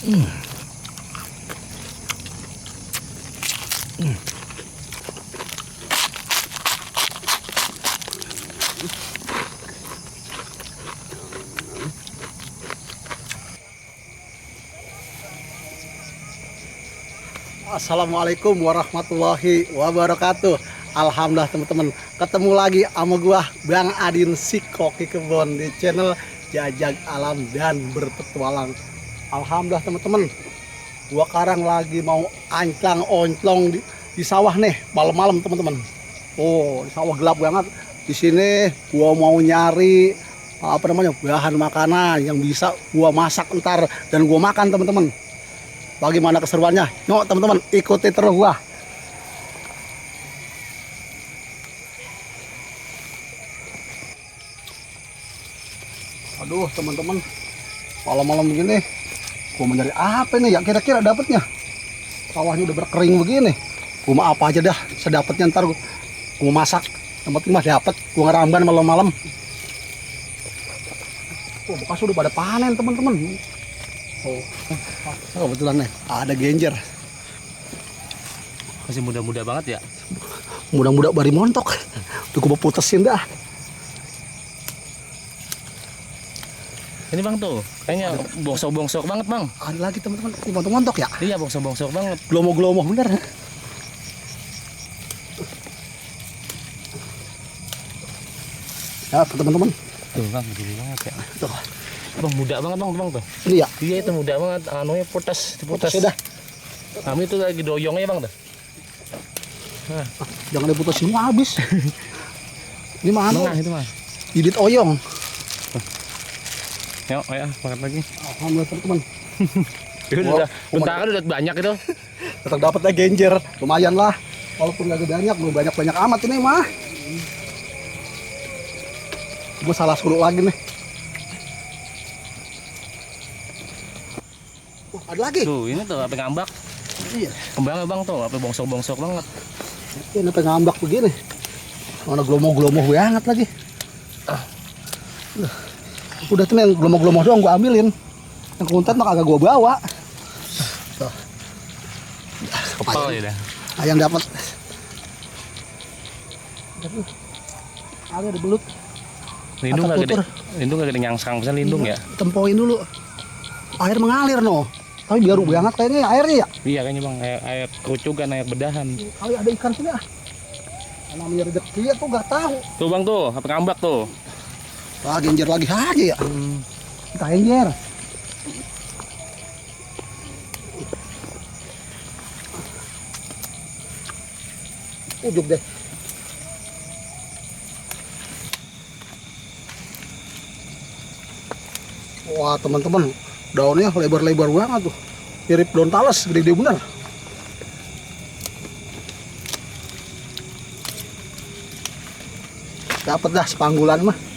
Hmm. Hmm. Assalamualaikum warahmatullahi wabarakatuh. Alhamdulillah teman-teman, ketemu lagi sama gua Bang Adin si Koki Kebon di channel Jajak Alam dan Berpetualang. Alhamdulillah teman-teman, gua sekarang lagi mau anclang onclong di sawah nih malam-malam teman-teman. Oh, di sawah gelap banget. Di sini gua mau nyari bahan makanan yang bisa gua masak ntar dan gua makan teman-teman. Bagaimana keseruannya? Yuk teman-teman, ikuti terus gua. Aduh teman-teman, malam-malam begini gua mau nyari apa nih ya kira-kira dapatnya. Sawahnya udah berkering begini. Gua mau apa aja dah sedapatnya, ntar gua masak. Yang penting mah dapat, gua ngeramban malam-malam. Oh, bekas udah pada panen teman-teman. Oh, kebetulan nih ada genjer. Masih muda-muda banget ya. Mudah-mudah bari montok. Tuh gua putesin dah. Ini bang tuh, kayaknya bongsok-bongsok banget bang. Ada lagi teman-teman, ini montok-montok ya. Iya bongsok-bongsok banget. Glomo-glomo bener. Ya teman-teman. Tuh bang, gini banget ya. Tuh. Bang muda banget bang tuh. Ini ya. Iya itu muda banget, anunya putas, diputas. Sudah. Kami tuh lagi doyongnya bang tuh. Nah. Jangan diputus semua habis. Ini mana? Nah itu mah. Bibit oyong. Yuk, ya, makan lagi. Alhamdulillah teman-teman. Itu udah, bentar kan udah banyak itu. Tetap dapatnya genjer, lumayan lah. Walaupun gak banyak, belum banyak-banyak amat ini mah. Gue salah suruh lagi nih. Ada lagi. Tuh, ini tuh apa ngambak. Iya. Kembangnya bang tuh, apa bongsok-bongsok banget. Ini apa ngambak begini. Mana glomo-glomo banget lagi. Udah tuh yang glomo-glomo doang gue ambilin. Yang kuntat mah kagak gue bawa. Tuh. Kepal ya dah. Ayang dapat. Ada belut. Lindung gak gede. Lindung gak gede nyangsang, bisa lindung ya. Tempoin dulu. Air mengalir no. Tapi baru banget kayaknya airnya ya. Iya kayaknya bang, air kerucukan, air bedahan. Kali ada ikan sini ah. Namanya rezeki tuh gak tahu. Tuh bang tuh, apa ngambak tuh. Wah, genjer lagi aja ya. Kita genjer. Ujuk deh. Wah, teman-teman, daunnya lebar-lebar banget tuh. Mirip daun talas, gede-gede bener. Dapat dah sepanggulan mah.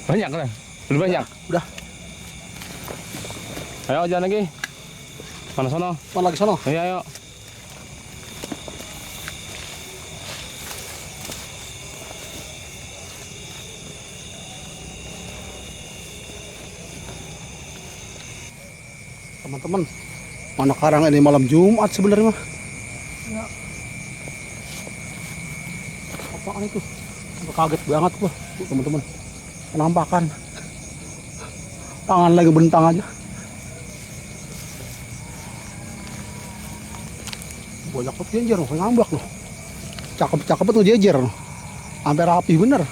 Banyak kan? Udah banyak? Udah. Ayo jalan lagi. Mana sono? Mana lagi sono? Ayo ayo. Teman-teman, mana karang ini malam Jumat sebenarnya mah. Ya. Apaan itu? Kaget banget gua, teman-teman. Penampakan. Tangan lagi bentang aja. Banyak banget genjer loh, ngambak loh. Cakep-cakep tuh jejer loh. Sampai rapi bener.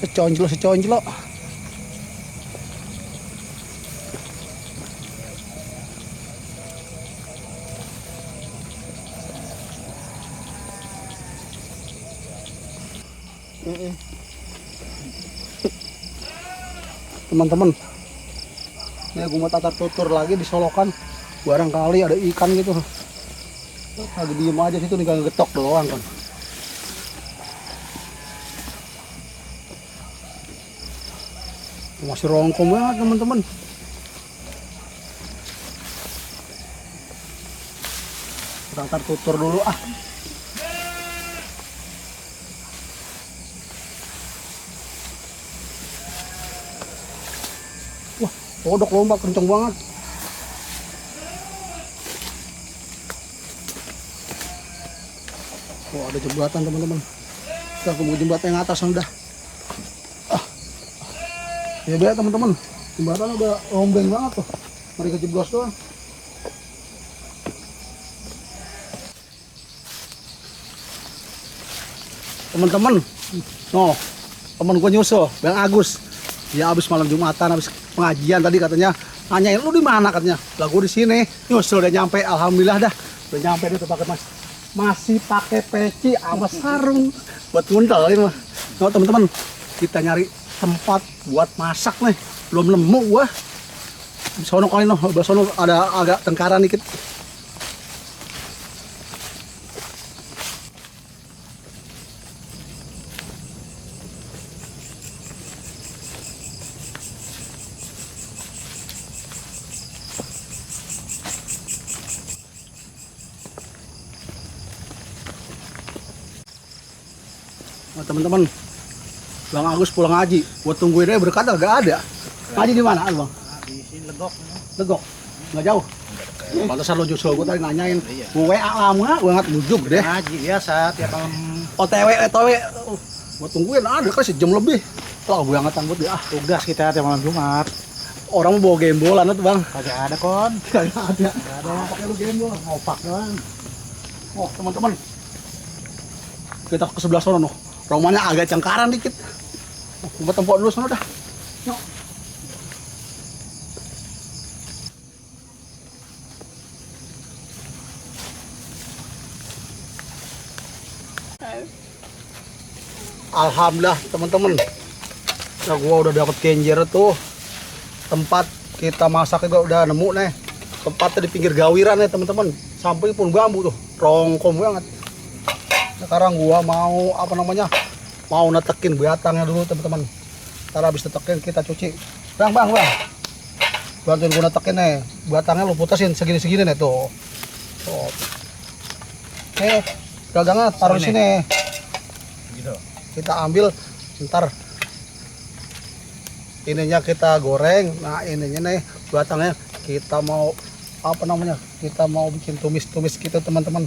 Seconclo. Teman-teman, ini gue mau tatar tutur lagi di solokan, barangkali ada ikan gitu. Lagi diem aja situ nih, gak getok doang kan. Masih rongkong banget teman-teman. Tatar tutur dulu ah. Kodok lomba kenceng banget. Wah, ada jembatan teman-teman. Kita mau jembatan yang atas udah. Ya biar teman-teman. Jembatan udah rombeng banget tuh. Mari ke jeblos doang. Teman-teman, no, temen gue nyusul, Bang Agus. Dia habis malam Jumatan, habis pengajian tadi katanya nanyain lu di mana katanya. Lah gue di sini, nyusul udah nyampe, alhamdulillah dah. Udah nyampe itu pakai masih pakai peci sama sarung buat nguntal ini mah. No, teman-teman, kita nyari tempat buat masak nih. Belum nemu gua. Di sono kali no, sono ada agak tengkaran dikit. Nah, teman-teman, Bang Agus pulang ngaji, buat tungguin aja berkata gak ada. Ngaji di mana, Bang? Di sini Legok. Legok, nggak jauh. Pantesan lo justru gue tadi nanyain, gue WA lama banget mujuk deh. Ngaji biasa tiap malam. OTW, buat tungguin ada kan sejam lebih. Lah gue angkatan buat dia. Tugas kita tiap malam Jumat. Orang mau bawa gembolan tuh Bang. Kagak ada kon. Kagak ada. Kagak ada. Pakai lu gembol, Ngopak doang. oh teman-teman. Kita ke sebelah sana noh. Rumahnya agak cengkaran dikit. Buat tempok dulu sana dah. Yuk. Alhamdulillah teman-teman. Nah, gua udah dapet kenjer tuh. Tempat kita masak juga udah nemu nih. Tempatnya di pinggir gawiran nih teman-teman. Samping pun bambu tuh. Rongkom banget. Sekarang gua mau apa namanya? Mau netekin batangnya dulu teman-teman. Ntar habis netekin kita cuci. Bang. Bantuin gua netekin nih. Batangnya lu putusin segini-segini nih tuh. Tuh. Gagangnya taruh di sini. Gitu. Kita ambil ntar ininya kita goreng. Nah ininya nih batangnya kita mau apa namanya, kita mau bikin tumis-tumis gitu teman-teman.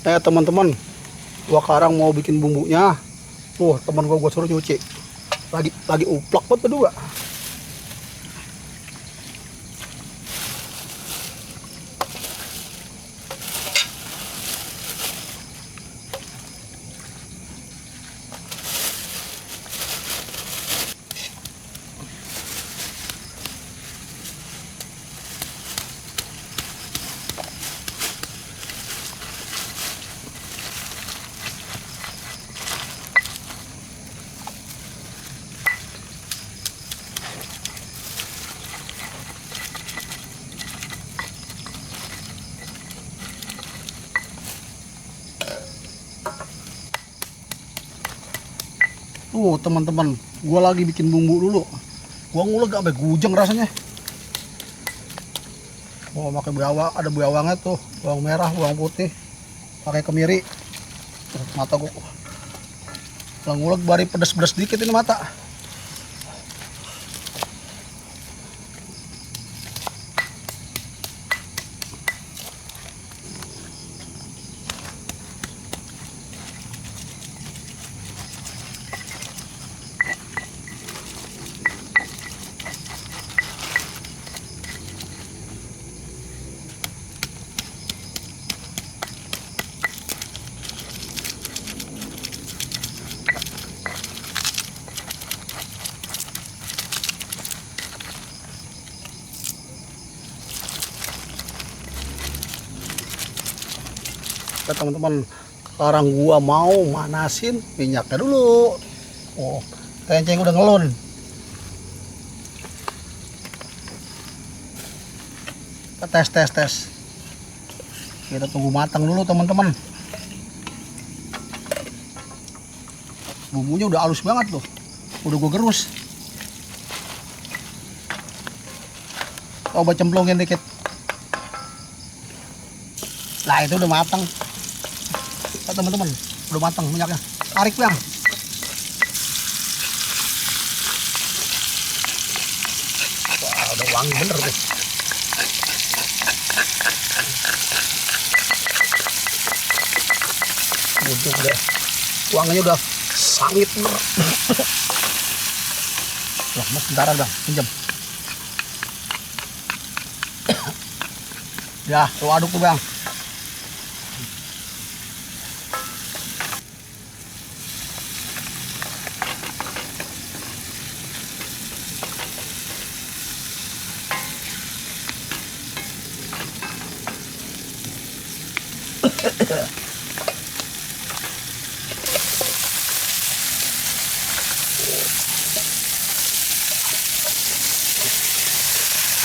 Teman-teman, gua sekarang mau bikin bumbunya. Tuh teman gua suruh nyuci. Lagi uplak buat berdua. Tuh teman-teman, gua lagi bikin bumbu dulu. Gua ngulek sampai gujeng rasanya. Oh, pakai bawang, ada bawangnya tuh, bawang merah, bawang putih, pakai kemiri. Tuh, mata gua. Ngulek bari pedes-pedes dikit ini mata. Teman-teman, sekarang gua mau manasin minyaknya dulu. Oh, kencing udah ngelon. Kita tes. Kita tunggu matang dulu teman-teman. Bumbunya udah halus banget tuh. Udah gue gerus. Coba cemplungin dikit. Nah itu udah matang. Nah, teman-teman, udah matang minyaknya. Tarik bang. Wah, udah wangi bener tuh. Udah, wanginya udah sangit bener. Wah, mas bentaran bang, pinjam. Ya, lu aduk tuh bang.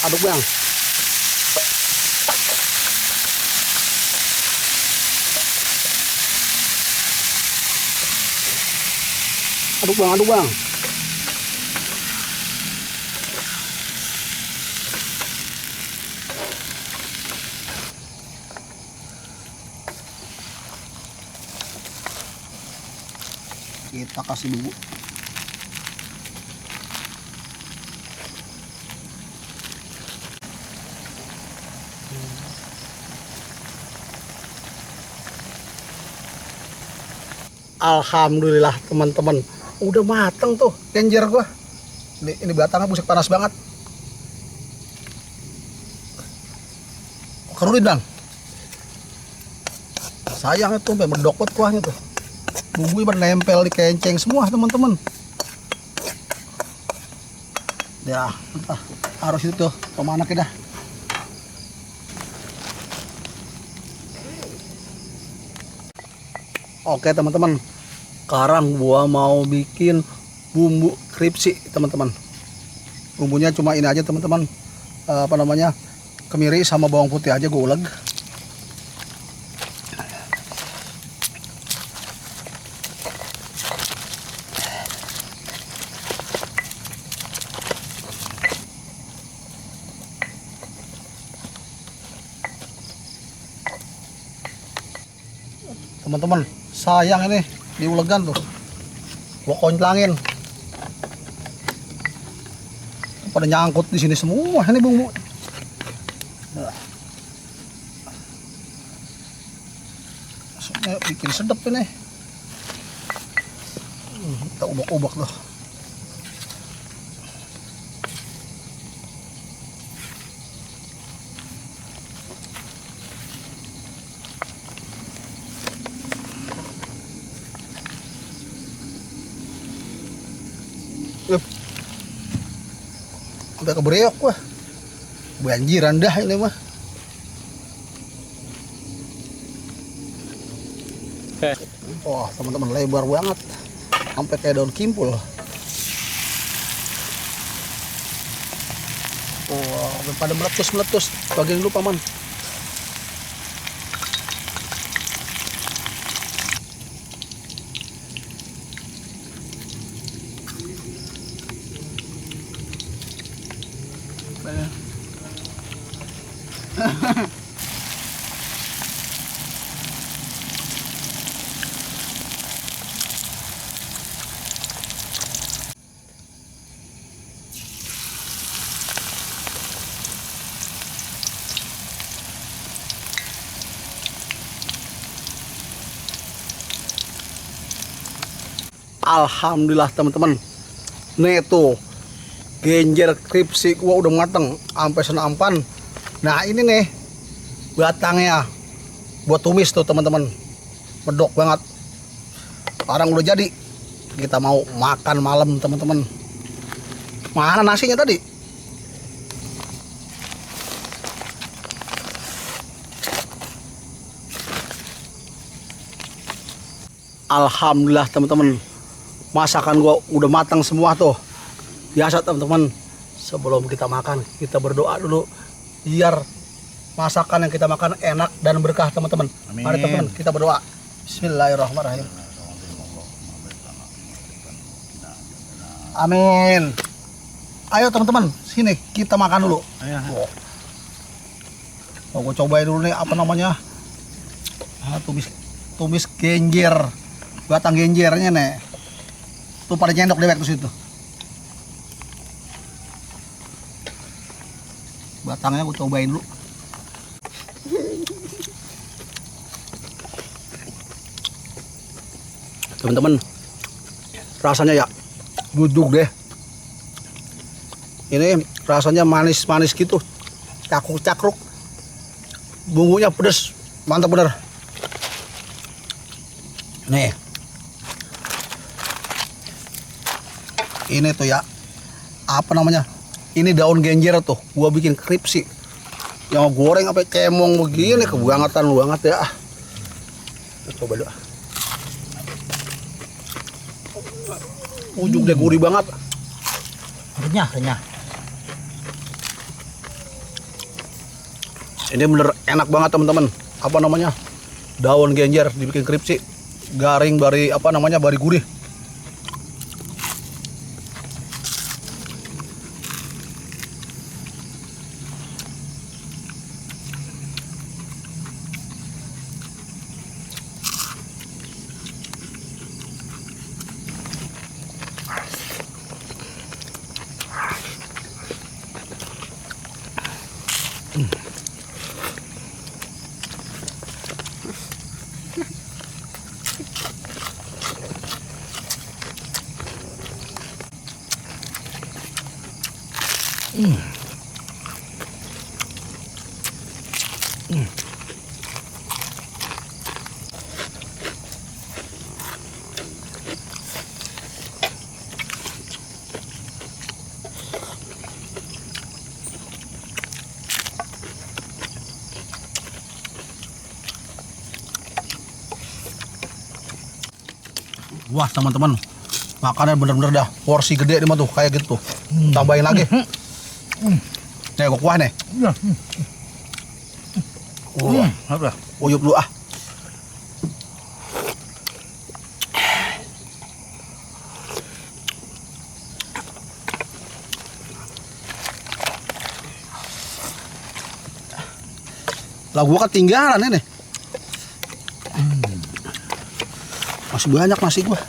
Aduk bang. Aduk bang. Kita kasih bumbu. Alhamdulillah teman-teman, udah mateng tuh genjer gua. Ini batangnya buset panas banget. Kerutin bang. Sayang itu sampai merdokot kuahnya tuh. Bumbunya menempel di kenceng semua teman-teman. Ya, entah harus itu kemana kita. Oke teman-teman, sekarang gua mau bikin bumbu kripsi teman-teman. Bumbunya cuma ini aja teman-teman, apa namanya, kemiri sama bawang putih aja gue uleg. Teman-teman, sayang ini diulegan tuh, gua konclangin. Pada nyangkut di sini semua ini bumbu. Maksudnya bikin sedap ini. Kita ubah-ubah tuh. Udah kebereok wah, banjiran dah ini mah. Wah teman-teman, lebar banget sampai kayak daun kimpul. Wah, udah pada meletus bagian lupa man. Alhamdulillah teman-teman, nih tuh genjer kripsi gua udah mateng sampai senampan. Nah ini nih batangnya buat tumis tuh teman-teman, medok banget. Sekarang udah jadi, kita mau makan malam teman-teman. Mana nasinya tadi? Alhamdulillah teman-teman, masakan gua udah matang semua tuh. Biasa teman-teman, sebelum kita makan kita berdoa dulu biar masakan yang kita makan enak dan berkah teman-teman. Amin. Mari teman-teman kita berdoa. Bismillahirrahmanirrahim. Amin. Ayo teman-teman, sini kita makan dulu. Ayo. Mau gue cobain dulu nih apa namanya? Tumis genjer. Batang genjernya nih. Tuh pada nyendok dewek tuh situ. Batangnya gue cobain dulu. Teman-teman, rasanya ya gudug deh. Ini rasanya manis-manis gitu, cakruk-cakruk. Bumbunya pedes, mantap bener. Nih, ini tuh ya, apa namanya? Ini daun genjer tuh, gua bikin kripsi. Yang goreng apa cemong begini, kebangetan banget ya. Coba dulu. Ujung deh gurih banget. Renyah. Ini bener enak banget teman-teman. Apa namanya? Daun genjer dibikin kripsi. Garing bari apa namanya? Bari gurih. Wah teman-teman, makanan bener-bener dah porsi gede nih mah tuh kayak gitu. Tambahin lagi. Nih gua kuah nih. Apa? Uyup dulu ah. Lah gua ketinggalan ini. Masih banyak nasi gua.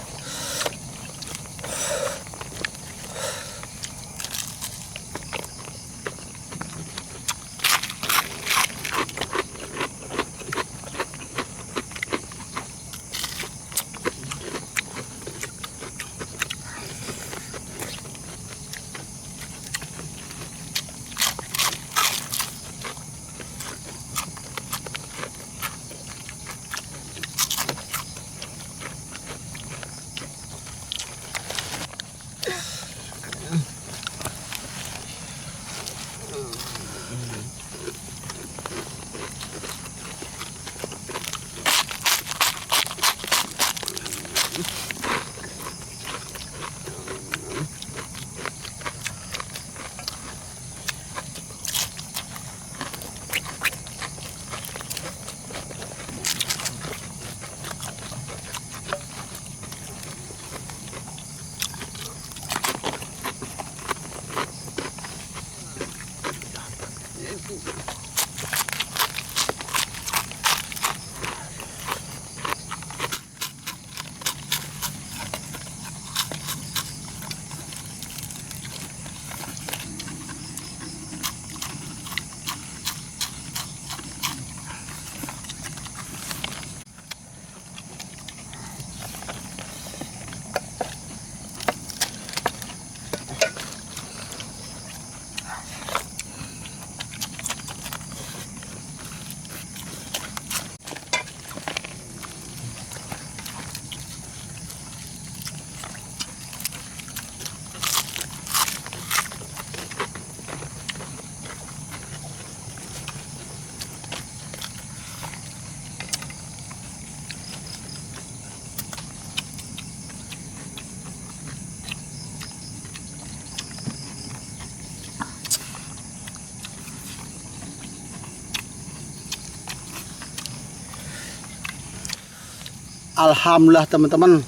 Alhamdulillah teman-teman,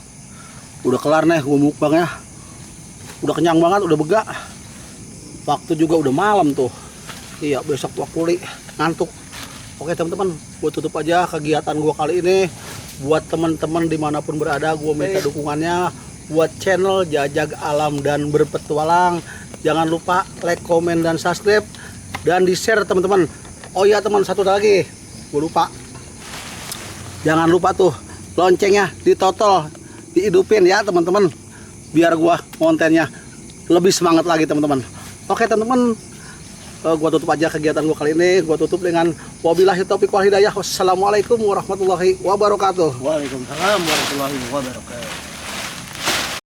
udah kelar nih gua mukbangnya. Udah kenyang banget, udah bega. Waktu juga udah malam tuh. Iya, besok gua kuli, ngantuk. Oke teman-teman, gua tutup aja kegiatan gua kali ini. Buat teman-teman dimanapun berada, gua minta dukungannya buat channel Jajag Alam dan Berpetualang. Jangan lupa like, komen, dan subscribe, dan di share teman-teman. Oh iya teman, satu lagi, gua lupa. Jangan lupa tuh loncengnya ditotol, dihidupin ya teman-teman, biar gua kontennya lebih semangat lagi teman-teman. Oke teman-teman, gua tutup aja kegiatan gua kali ini. Gua tutup dengan wabillahi taufiq wal hidayah. Wassalamualaikum warahmatullahi wabarakatuh. Waalaikumsalam warahmatullahi wabarakatuh.